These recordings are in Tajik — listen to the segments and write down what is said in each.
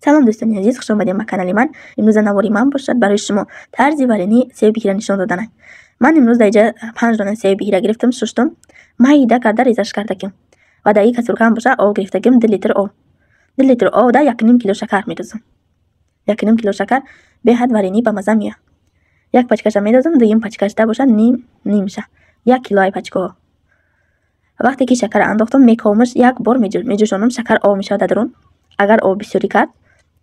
Салом, дӯстони азиз, хуш омадем ба канали ман. Имрӯза навори ман бошад, барои шумо тарзи варении себи беҳира нишон доданай. Ман имрӯз дар иҷа панҷ дона себи беҳира гирифтам, шуштум, майда карда резаш кардагим ва дар ин кастрюлькаам боша об гирифтагим, 2 литр об. 2 литр об да 1,5 кило шакар медозам. 1,5 кило шакар беҳад варенӣ ба маза меояд. Як пачкаша медозам, дуюм пачкашда боша ним нимша, 1 килои пачкаҳо. Вақте ки шакара андохтам, мековамаш, як бор меҷӯшонам, шакар об мешавад дар дарун. Агар об бисёрӣ кард,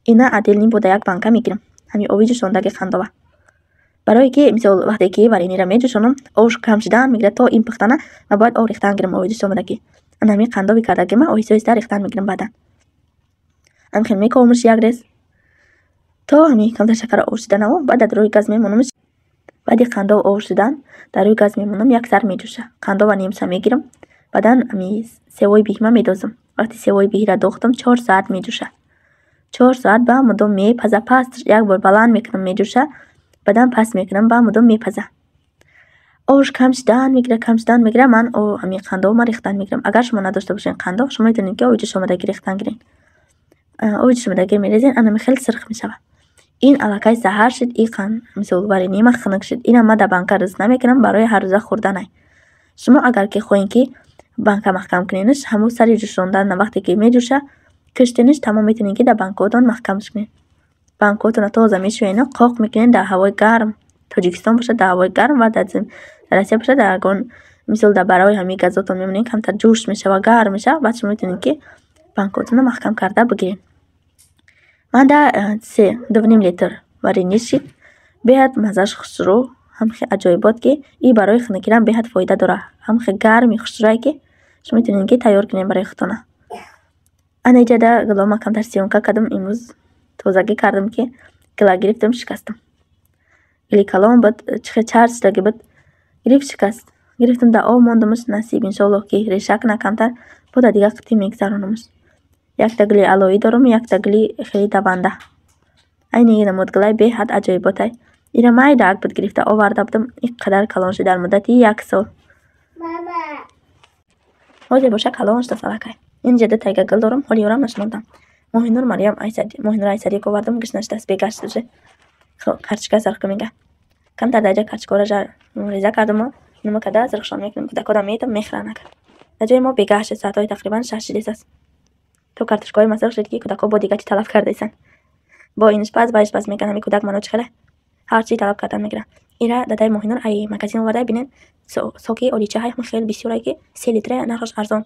ина отдельно бо дар як банка мегирам, ҳамин оби ҷӯшондаги қандова. Барое ки, мисол, вақте ки варениро меҷӯшонам, обш кам шудан мегирад, то ин пухтана ман бояд об рехтан гирам. Оби ҷӯшомадагӣ ана ҳамин қандови кардагима оҳиста оҳиста рехтан мегирам. Баъдан ҳамин мековамаш як рез, то ҳамин камтар шакар об шуданаво. Баъд дар рӯи газ мемонамаш. Баъди қандов об шудан, дар рӯи газ мемонам, як сар меҷӯша. Қандова нимша мегирам, баъдан ҳами севои биҳима медозам. Вақте севои биҳира дохтам, 4 соат меҷӯша. 4 соат ба мудом мепаза. Паст як бор баланд мекунам, меҷӯша, баъдан паст мекунам, ба мудом мепаза. Обш кам шудан мегирад, кам шудан мегирад. Ман ҳамин қандовма рехтан мегирам. Агар шумо надошта бошед қандов, шумо метавонед, ки оби ҷӯшомадагӣ рехтан гиред. Оби ҷӯшомадагӣ мерезед, ана хеле сирх мешавад. Ин аллакай саҳар шуд, и мисол, варении ман хунук шуд. Ина ман дар банка рӯз намекунам, барои ҳаррӯза хӯрданай. Шумо агар ки хоҳед, ки банка маҳкам кунедаш, ҳамун сари ҷӯшондан, вақте ки меҷӯша, киштенаш тамом, метавонед, ки дар банкаотон маҳкамаш кунед. Банкаотонро тоза мешӯену қоқ мекунед дар ҳавои гарм. Тоҷикистон бошад, дар ҳавои гарм ва дар Россия бошад, дар ягон, мисол, дар барои ҳамин газотон мемонед, камтар ҷӯш мешавад, гарм мешавад. Баъд шумо метавонед, ки банкаотонро маҳкам карда бигиред. Ман да се 2,5 литр варенӣ шид. Беҳад маззаш хушрӯ, ҳамхе аҷоибот, ки и барои хунукирам беҳад фоида дорад. Ҳамхе гарми хушрӯе, ки шумо метавонед, ки тайёр кунед барои худтона. Ана иҷада гулома камтар съёмка кардам. Имрӯз тозагӣ кардам, ки гила гирифтам, шикастам. Гили калон буд, чихе чард шудаги буд, гирифт, шикаст. Гирифтам, дар об мондамаш. Насиб, иншоаллоҳ, ки реша кунад камтар, бо дар дигар қитӣ мегзаронамаш. Якта гули алоӣ дорам, якта гули хеле даванда. Айни намуд гулай беҳад аҷоиботай. Ира майдаак буд, гирифта оварда будам, ин қадар калон шуд дар муддати як сол. Ҳозир боша калон шудааст аллакай. Инҷа ду тайга гул дорам, ҳоли ёрам нашинондам. Моҳинур Марьям, Моҳинур Айсадик овардам, гушна шудааст, бегашт уже. Карчика сарх мега. Камтар дар ҷа карчикаро реза кардаму нима карда зирхшон мекунем. Кӯдакҳода метам, мехӯранд агар. Дар ҷои мо бегаҳ шуд, соатҳои тақрибан 6 шудааст. То картошкаҳои ма сирх шуд, ки кӯдакҳо бо дигар чӣ талаб кардаистанд. Бо инаш паз, вайш паз мекунанд. Ҳамин кӯдак мано чӣ хеле ҳар чӣ талаб кардан мегирад. Ира дадаи Моҳинур ай магазин оварда, бинед, соки олича ҳай, хеле бисёре, ки 3 литра, нархаш арзон.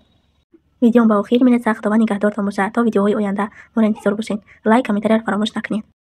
Видеом ба охир мерасад. Худованд нигаҳдортон бошад. То видеоҳои оянда моро интизор бошед. Лайк, комментарияро фаромӯш накунед.